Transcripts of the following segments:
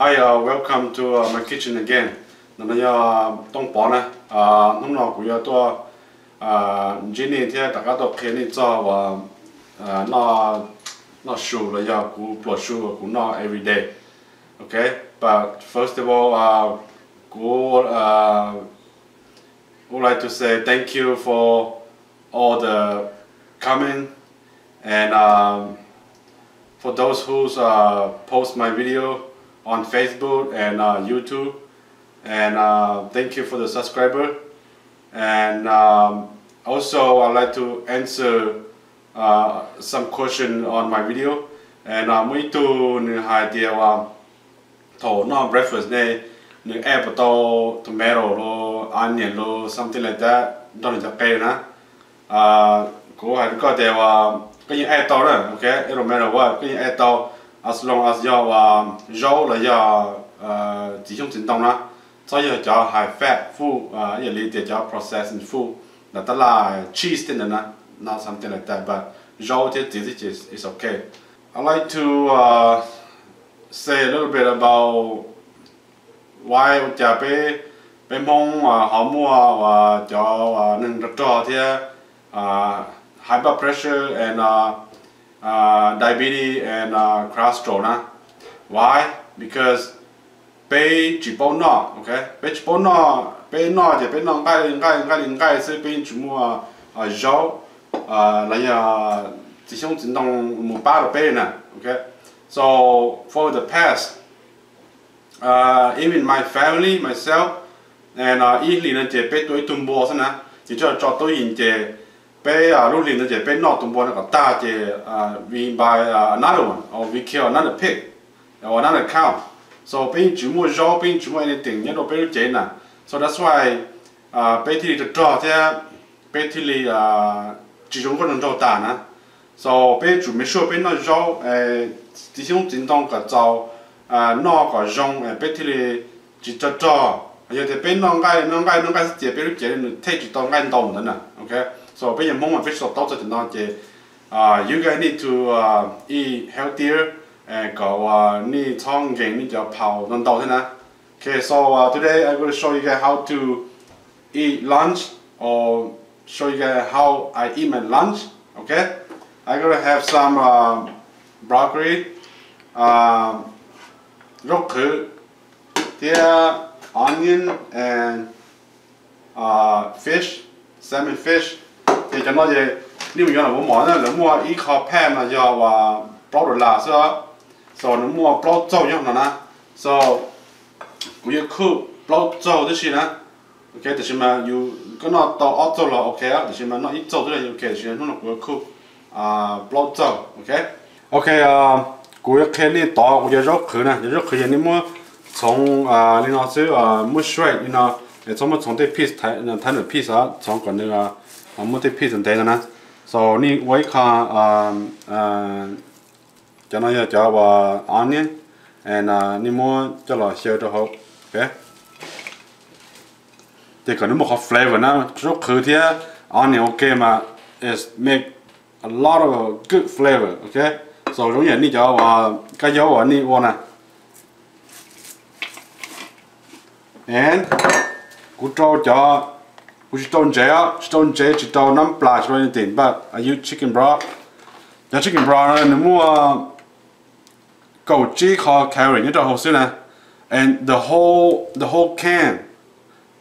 Hi, uh, welcome to uh, my kitchen again. Ntawm no yog Tooj Pov na. Uh, hnub no kuv yuav tuaj uh, ntsib nej thiab rov qab tuaj qhia nej txog uas uh, noj, noj su los yog kuv pluas su uas kuv noj every day. Okay, but first of all, uh, kuv uh, would like to say thank you for all the comment and um, for those who uh, post my video on Facebook and uh, YouTube. And uh, thank you for the subscriber. And um, also, I'd like to answer uh, some question on my video. And uh, muaj ib tug nws hais tias uh, thaum noj breakfast ne, nws add puas tau tomato los onion los something like that nrog nws cov qe na. Kuv hais rau koj tias koj yeej add tau na, okay, it don't matter what, koj yeej add tau as long as yog zaub los yog txiv xyoob txiv ntoo na, txhob yog cov high fat food, ib yam li tias cov processed food, ntawm tab laj cheese tej ntawd na, not something like that, but zaub thiab txiv xwb ces it's okay. I like to uh, say a little bit about why ua cas peb, peb Hmoob uh, ho muaj uh, cov uh, neeg rog rog thiab uh, high blood pressure and uh, uh, diabetes and uh, cholesterol na. Why? Because peb tsis paub noj, okay? Peb tsis paub noj, peb noj ces peb noj nqaij nqaij nqaij li nqaij xwb, peb yeej tsis muaj uh, zaub uh, los yog txiv xyoob txiv ntoo mus pab rau peb na, okay? So for the past, uh, even my family, myself, and uh, ib hlis no ces peb tua ib tug npua xwb na, ces tso tso tub yim ces peb uh, lub hlis no ces peb noj tus npua no kom tag ces uh, we buy uh, another one or we kill another pig or another cow. So peb yeej tsis muaj zaub, peb yeej tsis muaj anything nyob rau peb lub cev na. So that's why uh, peb thiaj li rog rog thiab peb thiaj li uh, tsis zoo nkauj nraug tas na. So peb tsum make sure peb noj zaub, txiv xyoob txiv ntoo kom txaus, noj kom zoo peb thiaj li tsis rog rog. Yog tias peb noj nqaij noj nqaij noj nqaij xwb ces peb lub cev nws take tsis tau nqaij ntau ntawd na, okay? So peb yog Hmoob mas peb tsis to taub txog cov no ces you guys need to eat healthier kom nej txhob nkees nej cov phaus ntau ntau thiab na. Okay, so uh, today I'm going to show you guys how to eat lunch or show you guys how I eat my lunch. Okay, I'm going to have some uh, broccoli, uh, zaub qhwv, thiab onion and uh, fish, salmon fish. Ces cov no ces nej mus yuav los ua mov na, lawv muaj ib qho pan no yog uas plaub dollar xwb, so nws muaj plaub txaug nyob no na. So kuv yuav cook plaub txaug tib si na. Okay, tiam sis mas yus koj noj tau ob txaug los okay, tiam sis mas noj ib txaug xwb los okay, tiam sis hnub no kuv yuav cook plaub txaug, okay. Okay, kuv yuav qhia nej tod kuv cov zaub qhwv na, cov zaub qhwv ces nej muab txhoov li no xwb, muab shred li no, txhob muab txhoov tej piece, tiny piece, txhoov kom nws muaj tej piece ntev no na. So nej ua ib qho, cov no yog cov uas onion, and nej muab coj los xyaw rau hauv. Ces kom nws muaj qhov flavor na, zaub qhwv thiab onion okay mas it make a lot of good flavor, okay. So zoo yam nej cov uas kab yaub uas nej ua na. And kuv rau cov, kuv tsis rau ntsev, tsis rau ntsev, tsis rau nab plas, tsis rau anything, but I use chicken broth. Cov chicken broth no nws muaj kaum tsib qho calorie nyob rau hauv xwb na. And the whole, the whole can,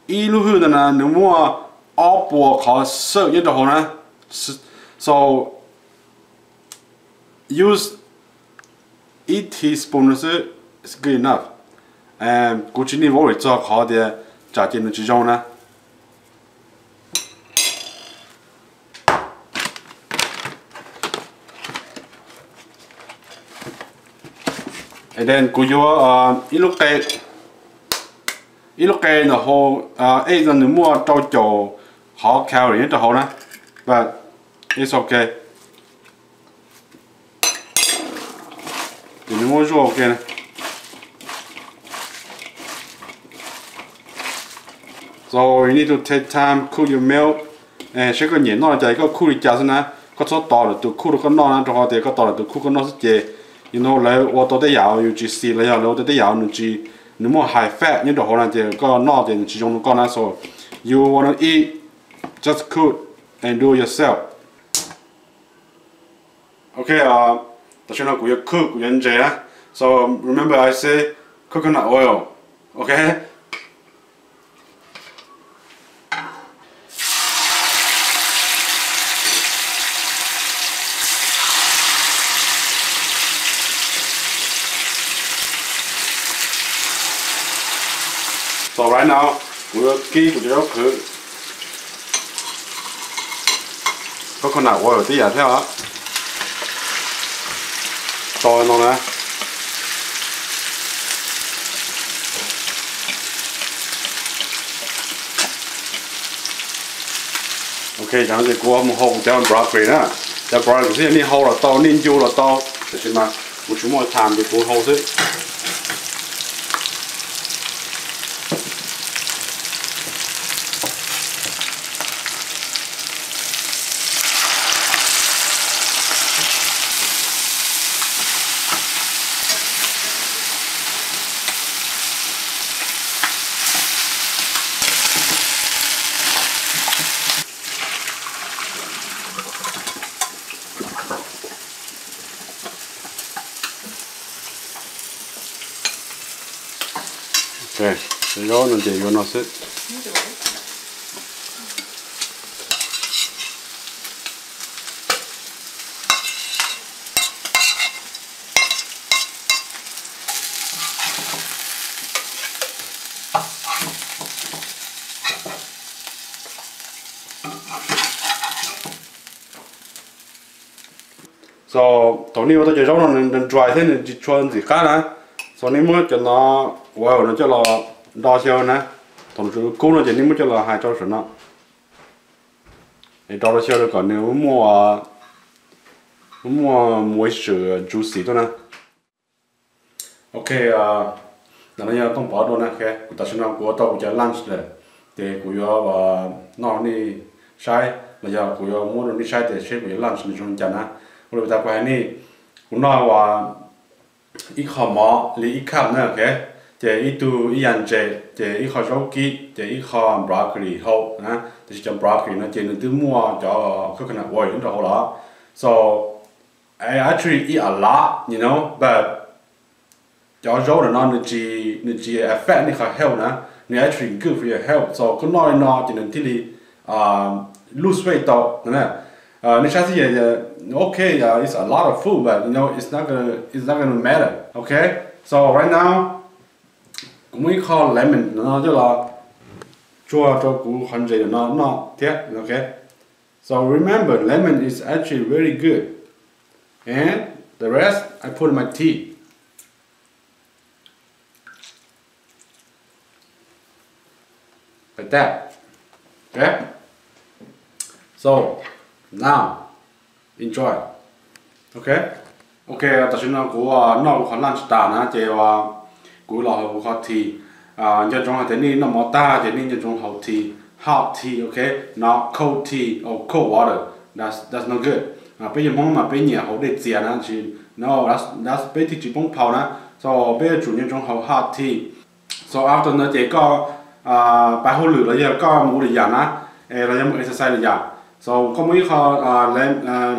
ib lub hwj ntawd na nws muaj ob puas qhov xawj nyob rau hauv na. So use ib teaspoon no xwb is good enough. Kuv tsis need worry txog qhov tias tsam ces nws tsis zoo na. And then kuv yuav ib lub qe, ib lub qe ntawm hauv, egg no nws muaj rau caum qhov calorie nyob rau hauv na, but it's okay. Ces nws muab zuaj okay. So you need to take time cook your meal. Saib koj nyiam noj li cas koj cook li cas xwb na. Koj txhob tos lwm tus cook rau koj noj na, rau qhov tias koj tos lwm tus cook koj noj xwb ces Yog lawv ua tau tej yam yus tsis xis los yog lawv ua tau tej yam nws tsis, nws muaj high fat nyob rau hauv na ces koj noj ces nws tsis zoo rau koj na. So you wanna eat, just cook and do yourself. Ok, tam sim no kuv yuav cook, kuv yuav ntses na. So remember I say coconut oil. Ok. So right now kuv yuav kib kuv cov zaub qhwv. Coconut oil tib yam thiab os. Tso no na. Ok, cov no ces kuv mus hau kuv cov broccoli na. Cov broccoli xwb nej hau los tau, nej ncu los tau, tab sis mas kuv tsis muaj time ces kuv hau xwb. Ok, cov zaub no ces yuav no xwb. So thaum nej ua tau cov zaub no nws dry thiab nws tsis tshua ntxim qab na, so nej muab cov no, ua no coj los do xyaw na. Thaum nws kub no ces nej muab coj los hais rau saum no es do rau xyaw kom nws muaj, muaj moisture, juicy tuaj na. Ok, ntawm no yog tooj pov dua na. Tam sim no kuv ua tau kuv cov lunch lawm, ces kuv yuav noj rau nej saib los yog kuv yuav muab rau nej saib tias seb kuv cov lunch nws zoo li cas na. Ua li tas kuv hais nej, kuv noj ib qho mov li ib cup na, ok, ces ib tug ib yam ntses, ces ib qho zaub kib, ces ib qho broccoli hauv na. Tiam sis cov broccoli no ces nws twb muaj cov coconut oil nyob rau hauv lawm. So I actually eat a lot, you know, but cov zaub ntawm no nws tsis, nws tsis affect nej qhov health na, nws actually good for your health. So koj noj li no ces nws thiaj li lose weight tau. Nej saib xwb, ok, it's a lot of food, but you know, it's not gonna, it's not gonna matter. Ok, so right now kuv muab ib qho lemon no coj los tsuag rau kuv qhov ntses no noj thiab. Ok, so remember, lemon is actually very good, and the rest I put in my tea. Like that. Okay. So now enjoy. Okay. Ok, tam sim no kuv noj kuv qhov lunch tas na ces kuv los haus kuv qhov tea. Nco ntsoov hais tias nej noj mov tag ces nej nco ntsoov haus tea, hot tea, ok, not cold tea or cold water. That's, that's not good. Peb yog Hmoob mas peb nyiam haus dej txias na, no, that's, peb thiaj tsis poob phau na. So peb yuav tsum nco ntsoov haus hot tea. So after no ces koj pais hauj lwm los yog koj mus ua lwm yam na, los yog mus exercise lwm yam, so koj muab ib qho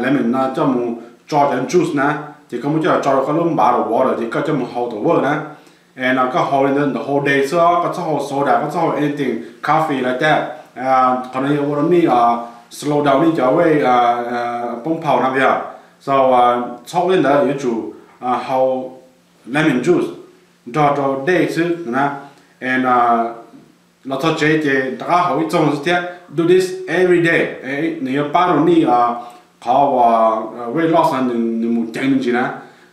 lemon no coj mus tso cov juice na, ces koj muab coj los tso rau koj lub bottle water ces koj coj mus haus tom work na. And koj haus li ntawd the whole day xwb, koj txhob haus soda, koj txhob haus anything, coffee like that. Qhov no yuav ua rau nej slow down nej cov weight poob phau na yog. So txhob ua li ntawd, yuav tsum haus lemon juice nrog rau dej xwb na. And los txog tsev ces rov qab haus ib txoog xwb thiab. Do this every day, nws yuav pab rau nej qhov uas weight loss no nws mus ceev me ntsis na.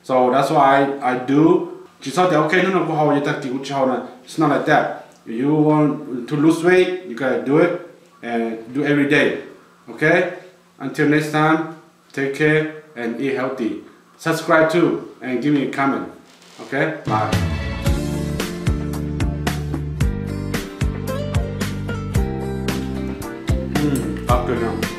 So that's why I do. Tsis txhob tias ok hnub no kuv haus ces tag kis kuv tsis haus na. It's not like that. If you want to lose weight, you gotta do it and do every day. Okay? Until next time, take care and eat healthy. Subscribe too and give me a comment. Okay? Bye. Tab kawg no.